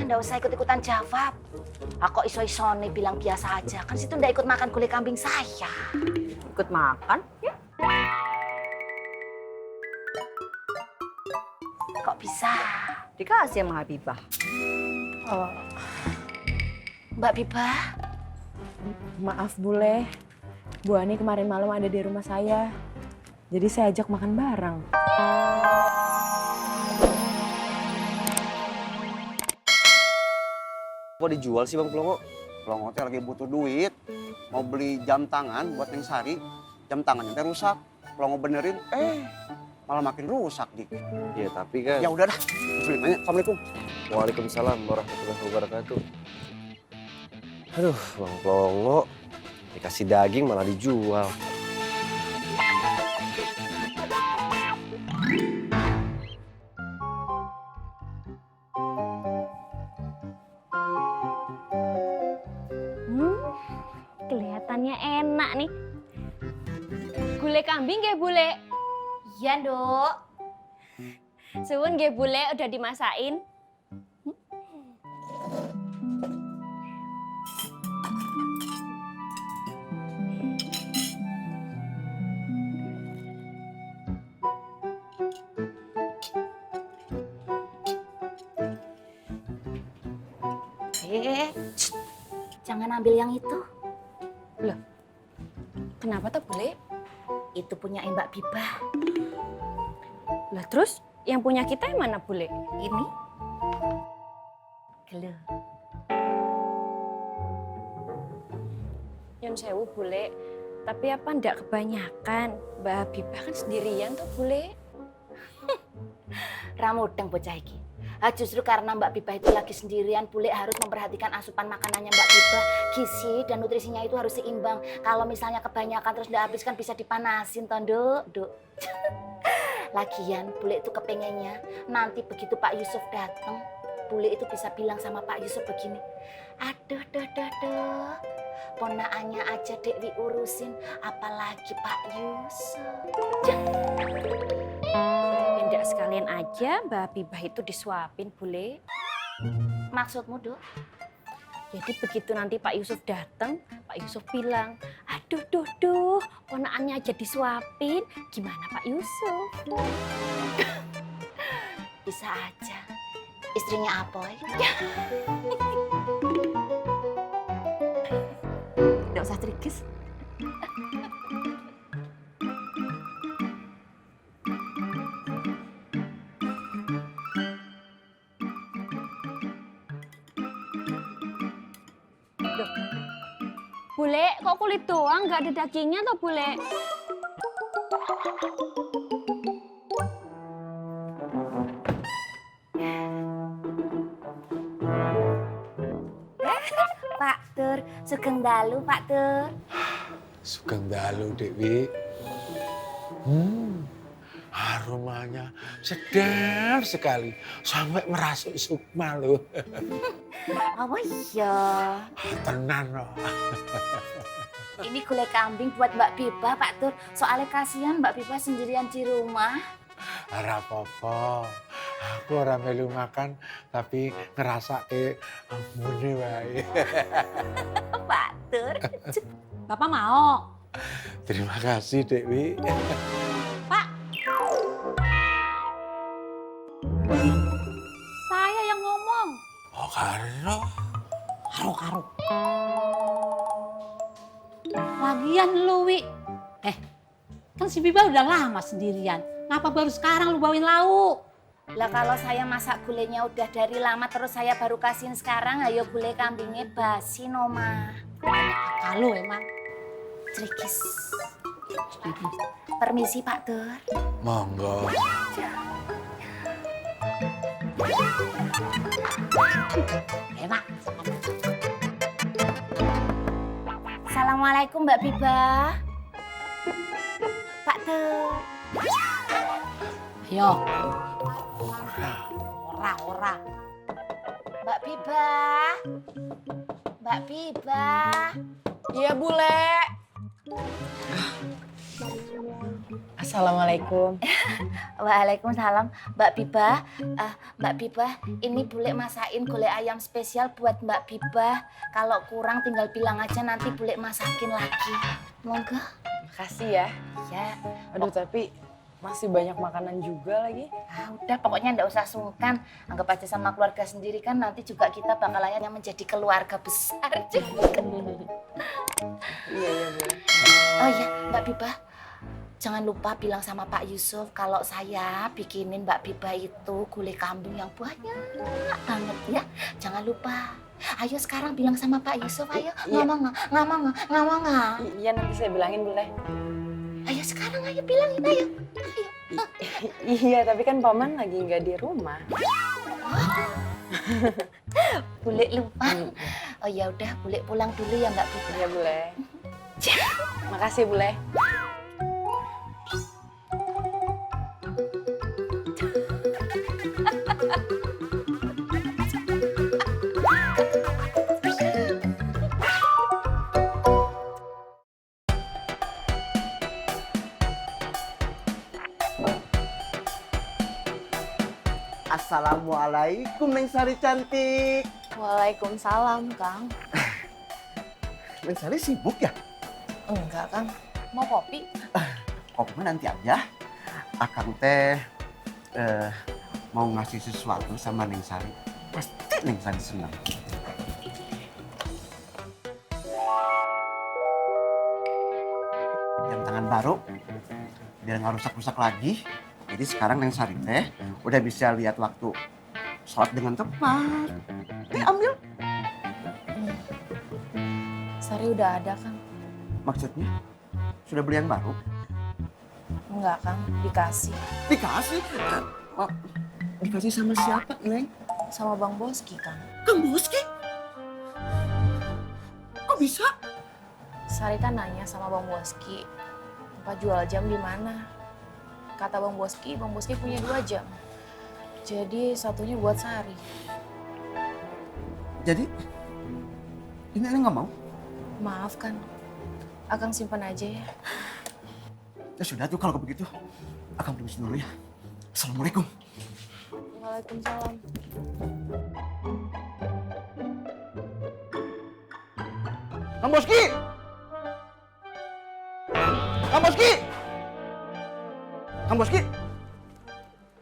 ndak usah ikut-ikutan jawab. Aku iso-isone bilang biasa aja. Kan situ ndak ikut makan gulai kambing saya. Ikut makan? Ya. Kok bisa? Dikasih sama Habibah. Oh, Mbak Bibah? maaf Bule. Bu Ani kemarin malam ada di rumah saya. Jadi saya ajak makan bareng. Kok dijual sih Bang Plongo? Plongo teh lagi butuh duit. Mau beli jam tangan buat Neng Sari. Jam tangannya teh rusak. Plongo benerin, malah makin rusak dik. Ya tapi kan. Ya udah dah. Beli nanya. Assalamualaikum. Waalaikumsalam warahmatullahi wabarakatuh. Aduh, Bang Plongo. Dikasih daging malah dijual. Kelihatannya enak nih. Gulai kambing nggih, Bule? Iya, Nduk. Suwun nggih, Bule, udah dimasakin. Jangan ambil yang itu. Kenapa tuh, Bule? Itu punya Mbak Bibah. Lah terus yang punya kita yang mana, Bule? Ini. Gelo. Nyun sewu, Bule. Tapi apa ndak kebanyakan? Mbak Habibah kan sendirian tuh, Bule. Ramudeng bocah iki. Justru karena Mbak Bibah itu lagi sendirian, Bule harus memperhatikan asupan makanannya Mbak Bibah. Gizi dan nutrisinya itu harus seimbang. Kalau misalnya kebanyakan terus ndak habis kan bisa dipanasin toh, Nduk. Lagian Bule itu kepengennya nanti begitu Pak Yusuf datang, Bule itu bisa bilang sama Pak Yusuf begini. Aduh, ponaannya aja Dek Wi urusin, apalagi Pak Yusuf. Ndak sekalian aja Mbak Habibah itu disuapin, Bule. Maksudmu, Duk? Jadi begitu nanti Pak Yusuf datang, Pak Yusuf bilang, aduh, ponaannya aja disuapin, gimana Pak Yusuf? Bisa aja. Istrinya Apoy. Nggak usah trikis. Bule, kok kulit doang nggak ada dagingnya toh, Bule? Pak Tur, sugeng dalu Pak Tur. Sugeng dalu, Dewi. Aromanya sedap sekali. Sampai merasuk sukma loh. Oh iya. Tenan loh. Ini gulai kambing buat Mbak Bibah Pak Tur. Soalnya kasihan Mbak Bibah sendirian di rumah. Ora apa-apa. Aku ora melu makan tapi ngerasake ambune wae. Pak Tur. Bapak mau? Terima kasih, Dewi. Saya yang ngomong. Oh, Karno. Karo-karo. Lagian lu, Wi. Kan si Biba udah lama sendirian. Ngapa baru sekarang lu bawain lauk? Lah kalau saya masak gulainya udah dari lama terus saya baru kasihin sekarang, ayo gulai kambingnya basi Noma. Kalau emang. Trikis. Permisi Pak Tur. Monggo. Enak. Assalamualaikum Mbak Bibah. Pak Tur. Yo. Ora. Mbak Bibah. Mbak Bibah. Iya Bule. Assalamualaikum. Waalaikumsalam, Mbak Bibah. Mbak Bibah, ini Bule masakin gulai ayam spesial buat Mbak Bibah. Kalau kurang tinggal bilang aja, nanti Bule masakin lagi. Monggo. Makasih ya. Ya. Aduh, tapi masih banyak makanan juga lagi. Udah, pokoknya ndak usah sungkan. Anggap aja sama keluarga sendiri kan, nanti juga kita bakalan yang menjadi keluarga besar. Iya, boleh. Oh iya, Mbak Bibah. Jangan lupa bilang sama Pak Yusuf kalau saya bikinin Mbak Bibah itu gulai kambing yang banyak banget ya. Jangan lupa. Ayo sekarang bilang sama Pak Yusuf, ayo. Ngomong. Iya, nanti saya bilangin boleh. Ayo sekarang, ayo bilangin, ayo. Iya, tapi kan paman lagi nggak di rumah. Bule lupa. Oh ya udah, Bule pulang dulu ya Mbak Bibah. Iya, boleh. Makasih, boleh. Assalamualaikum Neng Sari cantik. Waalaikumsalam, Kang. Neng Sari sibuk ya? Enggak, Kang. Mau kopi? Kopi mah nanti aja. Akang teh mau ngasih sesuatu sama Neng Sari. Pasti Neng Sari senang. Jam tangan baru, biar nggak rusak-rusak lagi. Jadi sekarang Neng Sari teh udah bisa lihat waktu sholat dengan tepat. Ambil. Sari udah ada, Kang. Maksudnya? Sudah beli yang baru? Enggak, Kang. Dikasih. Dikasih? Dikasih sama siapa, Neng? Sama Bang Boski, Kang. Kang Boski? Kok bisa? Sari kan nanya sama Bang Boski, tempat jual jam di mana? Kata Bang Boski punya 2 jam. Jadi satunya buat Sari. Jadi, ini Neng nggak mau? Maaf, kan. Akang simpan aja ya. Ya sudah tuh kalau begitu. Akang permisi dulu ya. Assalamualaikum. Waalaikumsalam. Kang Boski! Kang Boski! Kang Boski!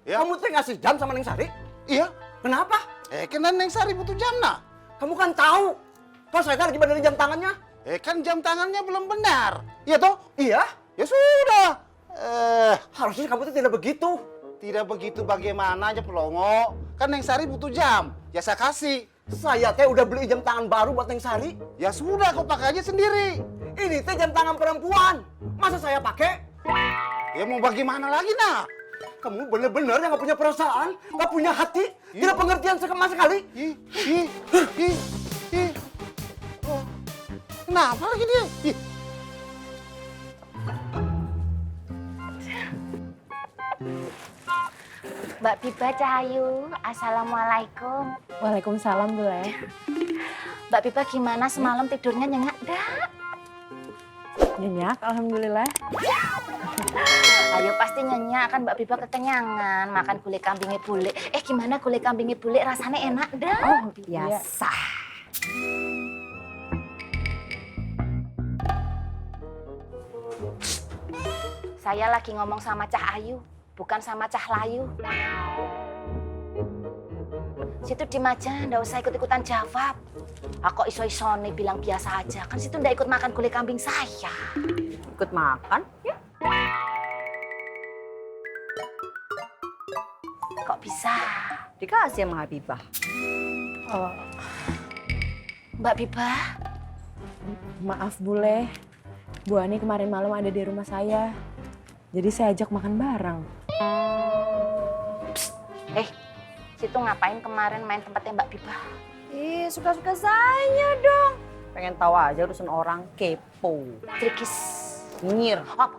Ya. Kamu teh ngasih jam sama Neng Sari? Iya, Kenapa? kan Neng Sari butuh jam nah. Kamu kan tahu. Kalau saya kan lagi benerin jam tangannya. Kan jam tangannya belum benar. Iya toh? Iya. Ya sudah. Harusnya kamu tuh tidak begitu. Tidak begitu bagaimana aja Pelongo. Kan Neng Sari butuh jam. Ya saya kasih. Saya teh udah beli jam tangan baru buat Neng Sari. Ya sudah, kau pakai aja sendiri. Ini teh jam tangan perempuan. Masa saya pakai? Ya mau bagaimana lagi nah? Kamu bener-bener yang gak punya perasaan, gak punya hati, tidak pengertian sama sekali. Ih. Oh. Kenapa lagi dia? Ih. Mbak Bibah Cahayu, Assalamualaikum. Waalaikumsalam, boleh. Mbak Bibah gimana semalam tidurnya nyenyak dah? Nyenyak, alhamdulillah. Ayo pasti nyenyak kan Mbak Bibah kekenyangan makan gulai kambingnya Bule. Gimana gulai kambingnya Bule rasanya enak dah? Oh, biasa. Saya lagi ngomong sama Cah Ayu, bukan sama Cah Layu. Situ diem aja, ndak usah ikut-ikutan jawab. Aku iso-iso nih bilang biasa aja, kan situ ndak ikut makan gulai kambing saya. Ikut makan? Ya. Kok bisa? Dikasih sama Habibah. Oh, Mbak Bibah, maaf, Bule. Bu Ani kemarin malam ada di rumah saya. Jadi saya ajak makan bareng. situ ngapain kemarin main tempatnya Mbak Bibah? Ih, suka-suka saya dong. Pengen tahu aja urusan orang, kepo. Trikis. Nyir. Hop.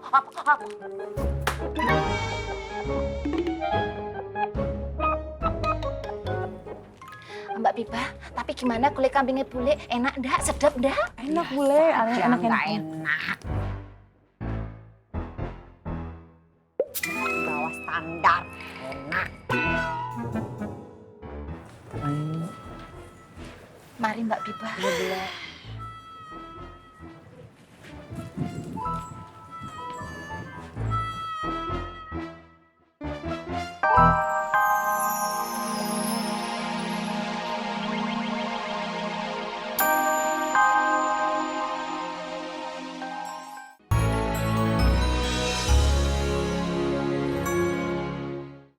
Mbak Bibah, tapi gimana gulai kambingnya Bule? Enak ndak? Sedap ndak? Enak, Bule. Enak. Nggak enak. Dar. Enak. Mari Mbak Biba.